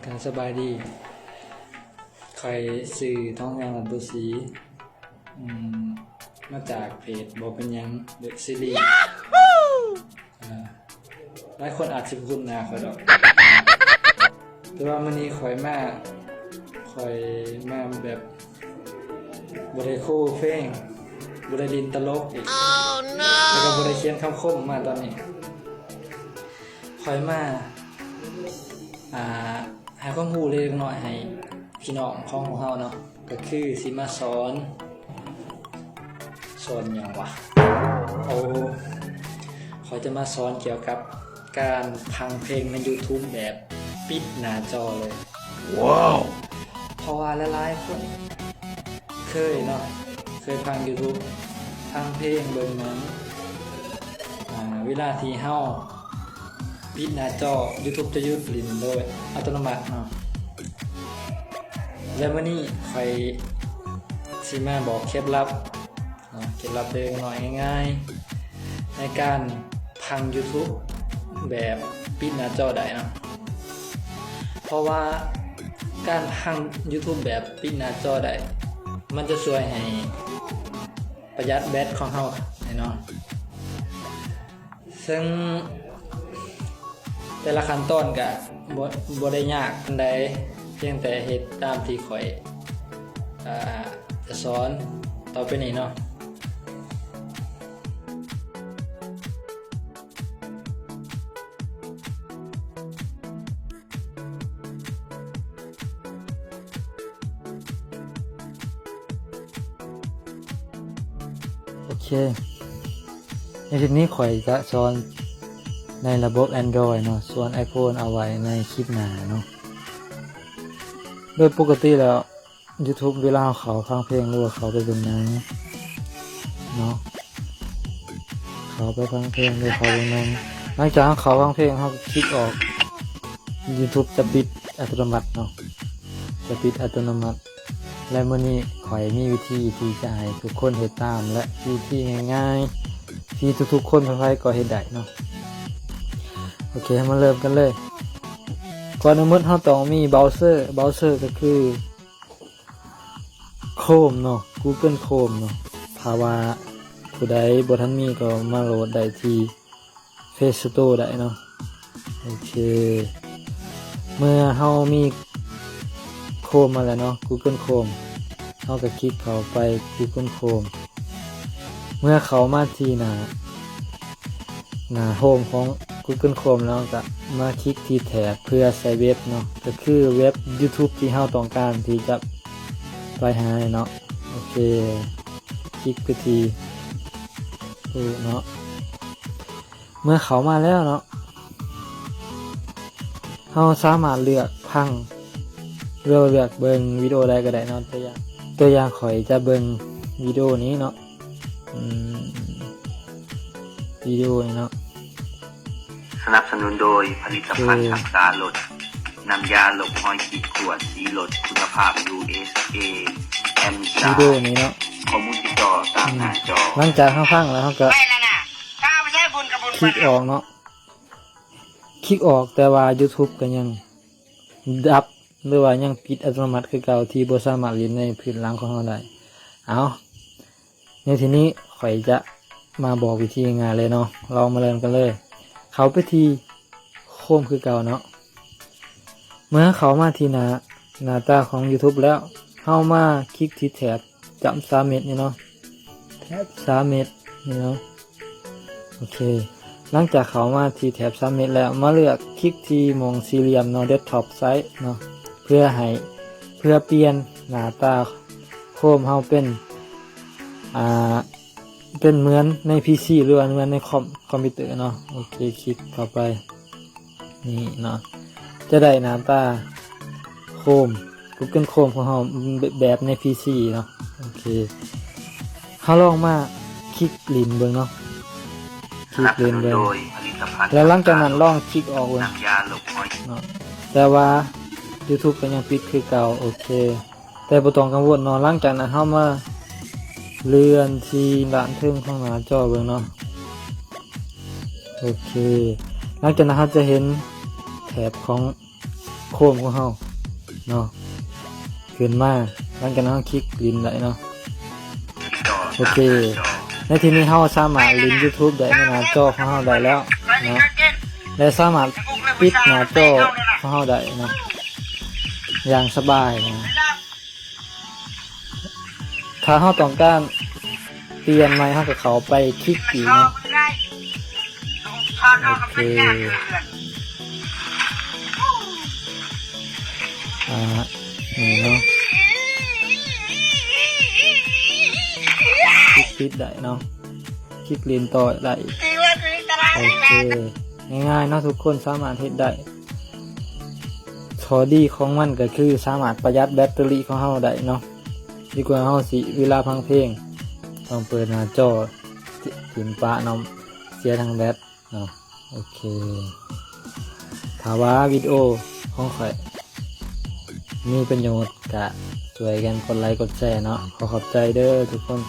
ການສະບາຍດີ ຂ້ອຍຊື່ ທອງເຮືອງ ລັດບຸສີ ອືມ ມາຈາກເພຈບໍ່ເປັນຫຍັງ The Series ເອີ ຫຼາຍຄົນອາດຊິບໍ່ຄຸ້ນໜ້າຂ້ອຍດອກ ແຕ່ວ່າມື້ນີ້ຂ້ອຍມາ ຂ້ອຍມາແບບ ບໍ່ໄດ້ໂຄເພງ ບໍ່ໄດ້ຫຼິ້ນຕະຫຼົກອີກ ແລ້ວກໍບໍ່ໄດ້ຂຽນຄຳຄົມມາຕອນນີ້ ຂ້ອຍມາ ອ່າ ໃຫ້ຄວາມຮູ້ເລັກໆນ້ອຍໆໃຫ້ພີ່ນ້ອງຂອງພວກເຮົາເນາະ ກໍຄືຊິມາສອນ ສອນຫຍັງວະ? ໂອ້ ຂ້ອຍຈະມາສອນກ່ຽວກັບການຟັງເພງໃນ YouTube ແບບປິດໜ້າຈໍເລີຍ. ວ້າວ! ເພາະວ່າຫຼາຍໆຄົນເຄີຍເນາະ ເຄີຍຟັງ YouTube ຟັງເພງ ເບິ່ງໜັງ ອາ ເວລາທີ່ເຮົາ ປິດໜ້າຈໍ YouTube ຈະຢຸດຫຼິ້ນໂດຍອັດຕະໂນມັດເນາະ ແລະ ມື້ນີ້ຂ້ອຍຊິມາບອກເຄັດລັບເນາະ ເຄັດລັບເລັກໆນ້ອຍໆງ່າຍໆ ໃນການຟັງ YouTube ແບບປິດໜ້າຈໍໄດ້ເນາະ ເພາະວ່າການຟັງ YouTube ແບບປິດໜ້າຈໍໄດ້ ມັນຈະຊ່ວຍໃຫ້ປະຢັດແບັດຂອງເຮົາແນ່ນອນ. ເຊິ່ງແຕ່ລະຂັ້ນຕອນກະບໍ່ ບໍ່ໄດ້ຍາກປານໃດ ພຽງແຕ່ເຮັດຕາມທີ່ຂ້ອຍ ອາ ຈະສອນຕໍ່ໄປນີ້ເນາະ. ໂອເຄ ໃນຄລິບນີ້ຂ້ອຍຈະສອນໃນລະບົບ Android ເນາະ ສ່ວນ iPhone ເອົາໄວ້ໃນຄລິບໜ້າເນາະ. ໂດຍປົກກະຕິແລ້ວ YouTube ເວລາເຮົາເຂົ້າຟັງເພງ ຫຼືວ່າເຂົ້າໄປເບິ່ງໜັງເນາະ ເຂົ້າໄປຟັງເພງ ຫຼືເຂົ້າເບິ່ງໜັງ ຫຼັງຈາກເຮົາເຂົ້າຟັງເພງ ເຮົາຄລິກອອກ YouTube ຈະປິດອັດຕະໂນມັດເນາະ ຈະປິດອັດຕະໂນມັດ. ແລະ ມື້ນີ້ຂ້ອຍມີວິທີທີ່ຈະໃຫ້ທຸກຄົນເຮັດຕາມ ແລະ ວິທີງ່າຍໆ ທີ່ທຸກໆຄົນໃຜໆກໍເຮັດໄດ້ເນາະ. ໂອເຄ ເຮົາມາເລີ່ມກັນເລີຍ. ກ່ອນອື່ນໝົດເຮົາຕ້ອງມີເບົາເຊີ ເບົາເຊີກໍຄື Chrome ເນາະ Google Chrome ເນາະ ຖ້າວ່າຜູ້ໃດບໍ່ທັນມີກໍມາໂຫຼດໄດ້ທີ່ Play Store ໄດ້ເນາະ. ໂອເຄ ເມື່ອເຮົາມີ Chrome ມາແລ້ວເນາະ Google Chrome ເຮົາກໍຄລິກເຂົ້າໄປ Google Chrome. ເມື່ອເຂົ້າມາທີ່ໜ້າ ໜ້າໂຮມຂອງ Google Chrome ແລ້ວ ເຮົາກໍມາຄລິກທີ່ແຖບເພື່ອໃຊ້ເວັບເນາະ ກໍຄືເວັບ YouTube ທີ່ເຮົາຕ້ອງການທີ່ຈະໄປຫາເນາະ. ໂອເຄ ຄລິກໄປທີ່ ເນາະ ເມື່ອເຂົ້າມາແລ້ວເນາະ ເຮົາສາມາດເລືອກຟັງ ຫຼືວ່າເລືອກເບິ່ງວິດີໂອໃດກໍໄດ້ເນາະ. ຕົວຢ່າງ ຕົວຢ່າງຂ້ອຍຈະເບິ່ງວິດີໂອນີ້ເນາະ ອືມ ວິດີໂອນີ້ເນາະ. ສະໜັບສະໜູນໂດຍຜະລິດຕະພັນ ໂອເຄ ຮັກສາລົດ ນ້ຳຢາລົບຮອຍຂີດຂວດສີລົດຄຸນນະພາບ USAMSA ວິດີໂອນີ້ເນາະ. ຂໍ້ມູນຕິດຕໍ່ຕາມໜ້າຈໍ. ອືມ ຫຼັງຈາກເຮົາຟັງແລ້ວ ເຮົາກໍ ໄປແລ້ວນະ ຂ້າພະເຈົ້າບຸນກັບບຸນ ຄລິກອອກເນາະ ຄລິກອອກ ແຕ່ວ່າ YouTube ກໍຍັງດັບ ຫຼືວ່າຍັງປິດອັດຕະໂນມັດຄືເກົ່າ ທີ່ບໍ່ສາມາດຫຼິ້ນໃນພື້ນຫຼັງຂອງເຮົາໄດ້. ເອົາ ໃນທີ່ນີ້ຂ້ອຍຈະມາບອກວິທີງ່າຍໆເລີຍເນາະ ລອງມາເລີ່ມກັນເລີຍ. ເຂົ້າໄປທີ່ Chrome ຄືເກົ່າເນາະ. ເມື່ອເຂົ້າມາທີ່ໜ້າ ໜ້າຕາຂອງ YouTube ແລ້ວ ເຮົາມາຄລິກທີ່ແຖບ ຈ້ຳສາມເມັດນີ້ເນາະ ແຖບສາມເມັດນີ້ເນາະ. ໂອເຄ ຫຼັງຈາກເຂົ້າມາທີ່ແຖບສາມເມັດແລ້ວ ມາເລືອກຄລິກທີ່ໝ່ອງສີ່ຫຼ່ຽມເນາະ Desktop Site ເນາະ ເພື່ອໃຫ້ ເພື່ອປ່ຽນໜ້າຕາ Chrome ເຮົາເປັນ ອ່າ ເປັນເໝືອນໃນ ພີຊີ ຫຼືວ່າເໝືອນໃນຄອມ ຄອມພິວເຕີເນາະ. ໂອເຄ ຄລິກເຂົ້າໄປ ນີ້ເນາະ ຈະໄດ້ໜ້າຕາ Chrome Google Chrome ຂອງເຮົາ ແບບໃນ ພີຊີ ເນາະ. ໂອເຄ ເຮົາລອງມາຄລິກຫຼິ້ນເບິ່ງເນາະ ຄລິກຫຼິ້ນເບິ່ງ ແລ້ວຫຼັງຈາກນັ້ນລອງຄລິກອອກເບິ່ງເນາະ ແຕ່ວ່າ YouTube ກໍຍັງປິດຄືເກົ່າ. ໂອເຄ ແຕ່ບໍ່ຕ້ອງກັງວົນເນາະ. ຫຼັງຈາກນັ້ນເຮົາມາເລື່ອນທີ່ດ້ານເທິງຂອງໜ້າຈໍເບິ່ງເນາະ. ໂອເຄ ຫຼັງຈາກນັ້ນເຮົາຈະເຫັນແຖບຂອງ ໂຄມຂອງເຮົາເນາະ ຂຶ້ນມາ ຫຼັງຈາກນັ້ນເຮົາຄລິກຫຼິ້ນໄດ້ເນາະ. ໂອເຄ ໃນທີ່ນີ້ເຮົາສາມາດຫຼິ້ນ YouTube ໄດ້ໃນໜ້າຈໍຂອງເຮົາໄດ້ແລ້ວເນາະ ແລະ ສາມາດປິດໜ້າຈໍຂອງເຮົາໄດ້ເນາະ ຢ່າງສະບາຍເນາະ. ຖ້າເຮົາຕ້ອງການປ່ຽນໃໝ່ ເຮົາກໍເຂົ້າໄປຄລິກອີກເນາະ. ໂອເຄ ອ່າ ນີ້ເນາະ ຄລິກປິດໄດ້ເນາະ ຄລິກຫຼິ້ນຕໍ່ໄດ້. ໂອເຄ ງ່າຍໆເນາະ ທຸກຄົນສາມາດເຮັດໄດ້. ຂໍ້ດີຂອງມັນກໍຄືສາມາດປະຢັດແບັດເຕີຣີຂອງເຮົາໄດ້ເນາະ ດີກວ່າເຮົາຊິເວລາຟັງເພງ ຕ້ອງເປີດໜ້າຈໍຖິ້ມປະເນາະ ເສຍທັງແບັດເນາະ. ໂອເຄ ຖ້າວ່າວິດີໂອຂອງຂ້ອຍມີປະໂຫຍດ ກະຊ່ວຍກັນກົດໄລກົດແຊເນາະ. ຂໍຂອບໃຈເດີທຸກຄົນ.